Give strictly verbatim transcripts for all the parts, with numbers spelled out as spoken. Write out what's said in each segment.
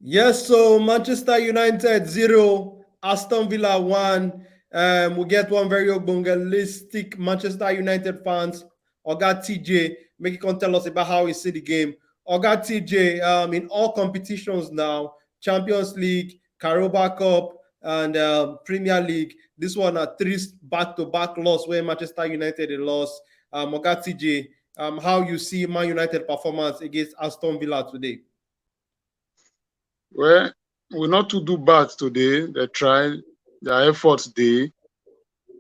Yes, so Manchester United zero, Aston Villa one. Um, we get one very ogbongelistic Manchester United fans, Oga T J, make you come tell us about how you see the game. Oga T J, um, in all competitions now, Champions League, Carabao Cup, and um, Premier League, this one are three back-to-back loss where Manchester United dey lost. Um, Oga T J, um, how you see Man United performance against Aston Villa today? Well, we not to do bad today. They try their efforts dey,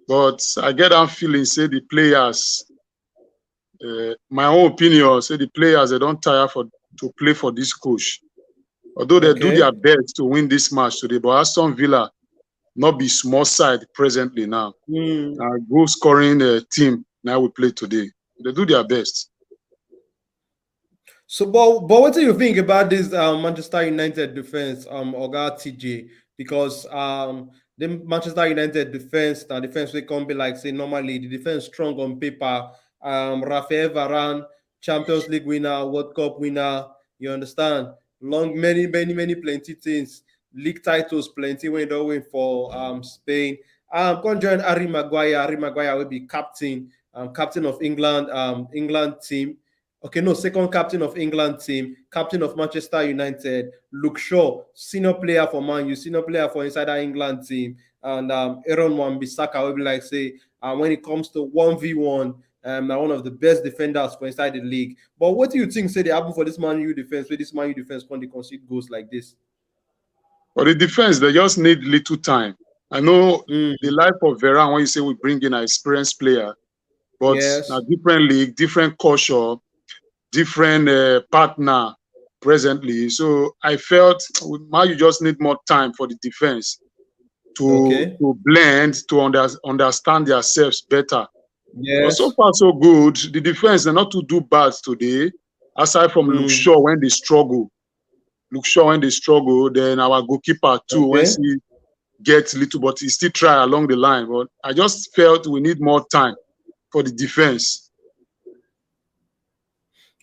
but I get that feeling say the players, uh, my own opinion, say the players, they don't tire for to play for this coach. Although they do Okay. their best to win this match today, but Aston Villa not be small side presently now. Mm. Uh, goal scoring uh, team now we play today. They do their best. So, but but what do you think about this uh, Manchester United defense, um, Oga T J? Because um, the Manchester United defense, the defense will come be like say normally the defense strong on paper. Um, Rafael Varane, Champions League winner, World Cup winner. You understand? Long many many many plenty things, league titles plenty wey don win for um Spain. Um, come join Harry Maguire. Harry Maguire will be captain, um, captain of England, um, England team. Okay, no, second captain of England team, captain of Manchester United. Luke Shaw, senior player for Man U, senior player for inside that England team, and um, Aaron Wan-Bissaka will be like say, uh, when it comes to one v one, um, now one of the best defenders for inside the league. But what do you think say they happen for this Man U defense? Where this Man U defense can they concede goals like this? For the defense, they just need little time. I know Mm. the life of Varane, when you say we bring in an experienced player, but Yes. a different league, different culture, different uh, partner presently. So I felt we might you just need more time for the defense to Okay. to blend, to under, understand themselves better. But Yes. so far so good. The defense, they're not to do bad today. Aside from Luke Mm. Shaw when they struggle, Luke Shaw when they struggle, then our goalkeeper too when Okay. he gets little, but he still try along the line. But I just felt we need more time for the defense.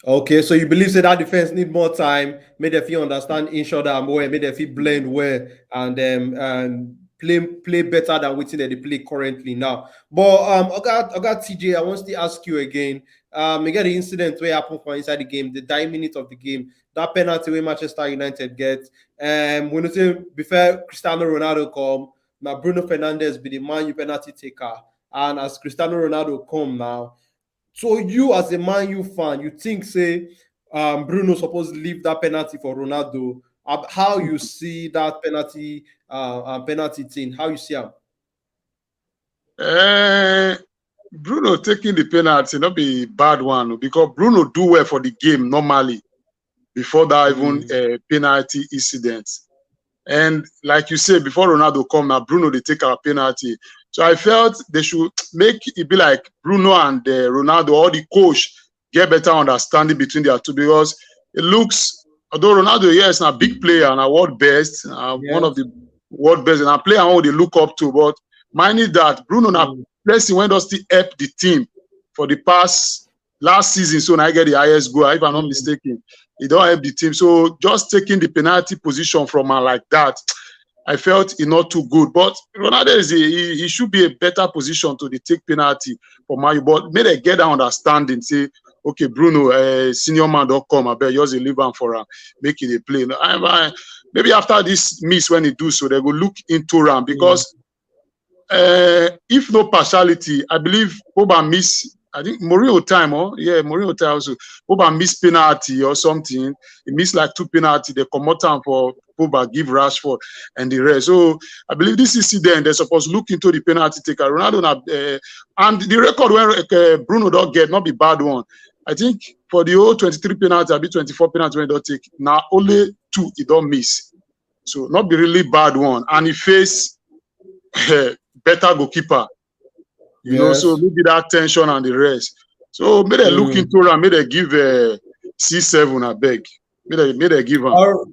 Okay, so you believe say that defense need more time, make them feel understand each other more, make them feel blend well, and um, and play play better than wetin dem dey play currently now. But um, Oga Oga T J, I want to ask you again. Um, you get the incident where happened for inside the game, the dying minute of the game, that penalty where Manchester United get. Um, when you say before Cristiano Ronaldo come, now Bruno Fernandes be the Man U penalty taker, and as Cristiano Ronaldo come now, so you as a Man U fan, you think say um, Bruno supposed to leave that penalty for Ronaldo? Uh, how you see that penalty uh, uh, penalty thing? How you see him? Uh, Bruno taking the penalty, not be bad one, because Bruno do well for the game normally before that even Mm. uh, penalty incident. And like you say, before Ronaldo come now, Bruno they take our penalty. So I felt they should make it be like Bruno and uh, Ronaldo, or the coach, get better understanding between their two, because it looks, although Ronaldo, yes, na big player and a world best, uh, one Yeah. of the world best, and a player who they look up to. But mind is that Bruno na Mm. person when does still help the team for the past last season. So now I get the highest goal, if I'm not Mm. mistaken. He don't help the team. So just taking the penalty position from her like that, I felt it not too good. But Ronaldo is a, he, he should be a better position to the take penalty for Man U. But may they get that understanding. Say, okay, Bruno, uh, senior man don't come. I bet yours a leave am for him. Make it a play. No, I, I, maybe after this miss when he do so, they go look into him because uh, if no partiality, I believe Pogba miss. I think Mourinho time, oh yeah, Mourinho time also. Pogba miss penalty or something. He missed like two penalty. They come out time for Pogba, give Rashford and the rest. So I believe this is then they're supposed to look into the penalty taker. Ronaldo na, uh, and the record when uh, Bruno don't get not be bad one. I think for the whole twenty-three penalty, I be twenty-four penalty when don't take now only two he don't miss. So not be really bad one, and he face uh, better goalkeeper. You know, Yes. so maybe that tension and the rest. So may they look Mm. into him, may they give uh, C seven, I beg. May they, may they give him. All,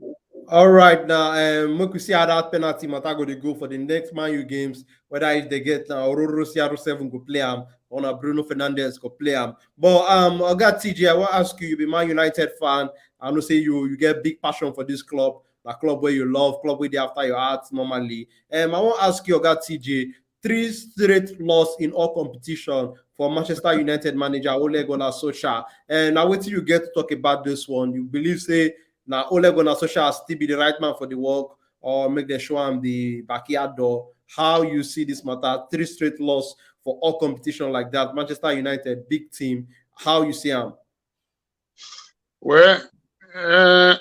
all right, now um, make we see how that penalty matter go dey go for the next Man U games. Whether if they get now Ororo C R seven go play him, or na Bruno Fernandes go play him. But um, Oga T J, I want to ask you, you be Man United fan. I know say you you get big passion for this club. na club where you love, club where they after your heart normally. Um, I want to ask you, Oga T J, three straight loss in all competition for Manchester United manager Ole Gunnar Solskjaer. And now, what do you get to talk about this one? You believe say now Ole Gunnar Solskjaer still be the right man for the work, or make the show am the backyard door? How you see this matter? Three straight loss for all competition like that. Manchester United, big team. How you see him? Well, uh,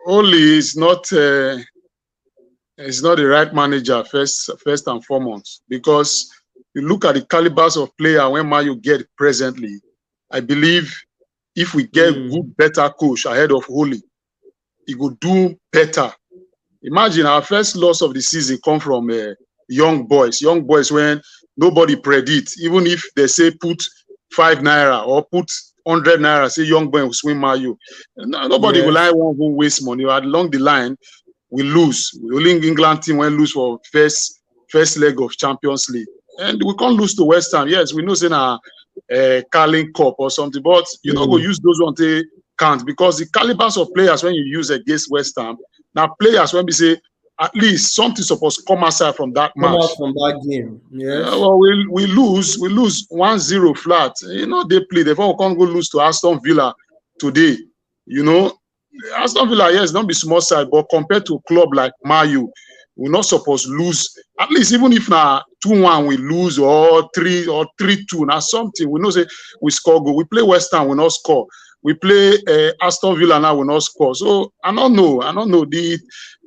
Ole is not uh, is not the right manager first first and foremost, because you look at the calibers of player when Man U get presently. I believe if we get mm. good, better coach ahead of Ole, he go do better. Imagine our first loss of the season come from uh, young boys, young boys when nobody predict, even if they say put five naira or put hundred naira, say young boy will swim Mayo. Nobody yes. will like one who waste money. Along the line, we lose. We only England team when lose for first first leg of Champions League, and we can't lose to West Ham. Yes, we know say na uh, Carling Cup or something, but you mm. know go use those one to count, because the calibers of players when you use against West Ham, now players when we say at least something supposed to come aside from that match. Come out from that game. Yes. Yeah, well, we we lose, we lose one zero flat. You know, they play. They can't go lose to Aston Villa today. You know, Aston Villa, yes, don't be small side, but compared to a club like Mayo, we're not supposed to lose. At least even if now two one we lose or three or three two, now something we know say we score goal. We play West Ham, we not score. We play uh, Aston Villa now, we not score. So I don't know. I don't know the.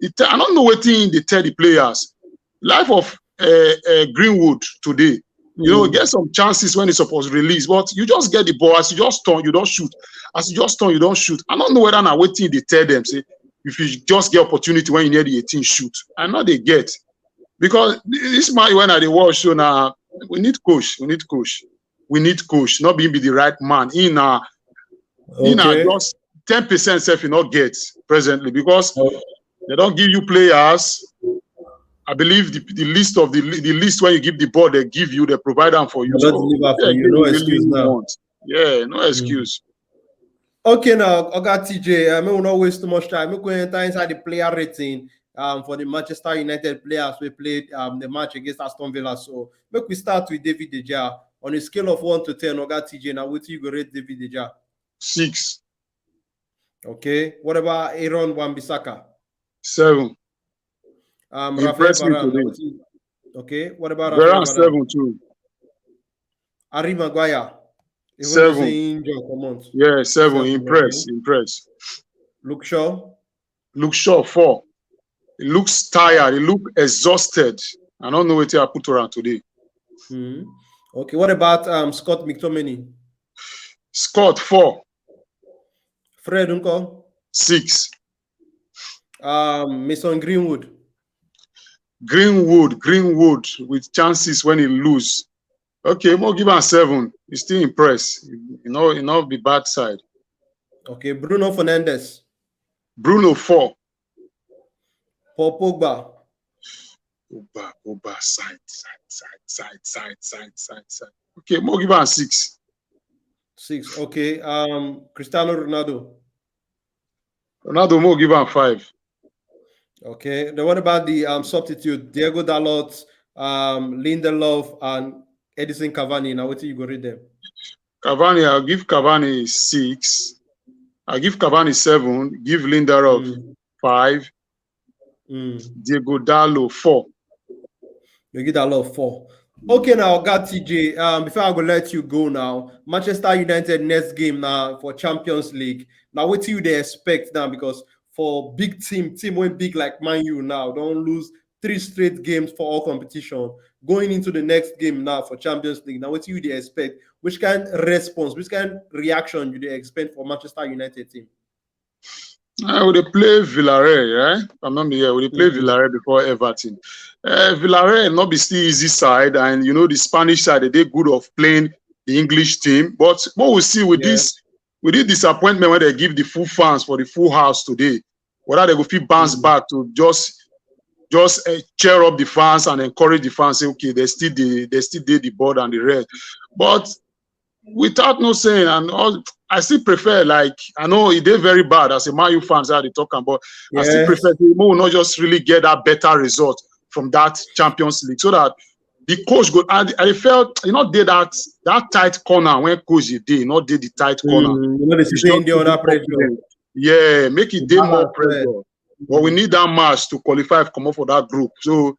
the I don't know what thing they tell the players. Life of uh, uh, Greenwood today. You know, mm. get some chances when it's supposed to release, but you just get the ball as you just turn, you don't shoot. As you just turn, you don't shoot. I don't know whether now waiting they tell them say if you just get opportunity when you near the eighteen shoot. I know they get because this man when I the watch so now we need coach, we need coach, we need coach. Not being be the right man in uh, okay. in uh, just ten percent self you not get presently because oh. they don't give you players. I believe the, the list of the the list when you give the ball they give you, they provide them for you. So, deliver for you. No excuse now. Want. Yeah, no excuse. Mm. Okay, now Oga T J, I mean, we not waste too much time. We go enter inside the player rating um, for the Manchester United players we played um, the match against Aston Villa. So, make we start with David De Gea. On a scale of one to ten, Oga T J, now what you go rate David De Gea? Six. Okay. What about Aaron Wan-Bissaka? Seven. Um, Rafael Varane. Okay. What about Rafael Varane? Seven too. Harry Maguire. Seven. Yeah, seven. seven. Impress, okay. impress. Luke Shaw. Luke Shaw four. He looks tired. He looks exhausted. I don't know what I put around today. Mm -hmm. Okay. What about um, Scott McTominay? Scott four. Fred Unko? Six. Um, Mason Greenwood. Greenwood, Greenwood with chances when he lose. Okay, we'll give him seven. He's still impressed. You know, you know, be bad side. Okay, Bruno Fernandes. Bruno four. Paul Pogba. Pogba, Pogba, side, side, side, side, side, side, side, side. Okay, we'll give him six. Six. Okay. Um, Cristiano Ronaldo. Ronaldo, we'll give him five. Okay. Then what about the um, substitute? Diogo Dalot, um, Lindelof, and Edinson Cavani. Now, what do you go read them? Cavani, I'll give Cavani six. I'll give Cavani seven. Give Lindelof mm. five. Mm. Diogo Dalot, four. Diogo Dalot, four. Okay, now, Oga T J, um, before I go let you go now, Manchester United next game now for Champions League. Now, what do you they expect now? Because for big team, team went big like Man U now, don't lose three straight games for all competition. Going into the next game now for Champions League, now what do you they expect? Which kind of response, which kind of reaction do they expect for Manchester United team? Uh, we dey play Villarreal, right? I'm not here. We dey play mm -hmm. Villarreal before Everton. Uh, Villarreal not be still easy side, and you know the Spanish side they good of playing the English team. But what we see with yeah. this, with this disappointment when they give the full fans for the full house today, whether they go feel bounce mm -hmm. back to just just uh, cheer up the fans and encourage the fans. Say okay, they still the they still did the board and the red, but without no saying, and all, I still prefer, like, I know it is very bad as a Man U fan, how they talk am, but I still Yes. prefer say we will not just really get that better result from that Champions League, so that the coach go and I felt you know did that that tight corner when coach you did not did the tight corner. Mm, you know, they It's say just in the other too pressure. confident. Yeah, make it dey more Balance, yeah. pressure. But we need that match to qualify come up for that group. So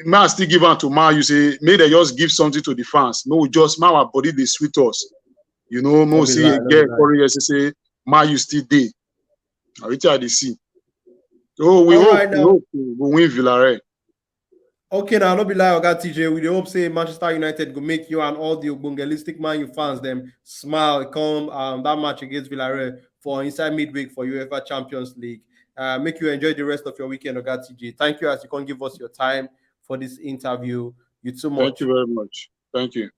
man still give am to Man U say make they just give something to the fans. No, just man our body dey sweet us. You know, no No be see lie, a no get be lie. Corey say Man U still dey. I reach out the see. So we All hope right we now. hope we win Villarreal. Okay, now no be lie, Oga T J. We dey hope say Manchester United go make you and all the Ogbongelistic Man U fans them smile. Come um, that match against Villarreal for inside midweek for UEFA Champions League. Uh, make you enjoy the rest of your weekend, Oga T J. Thank you as you can give us your time for this interview. You too much. Thank you very much. Thank you.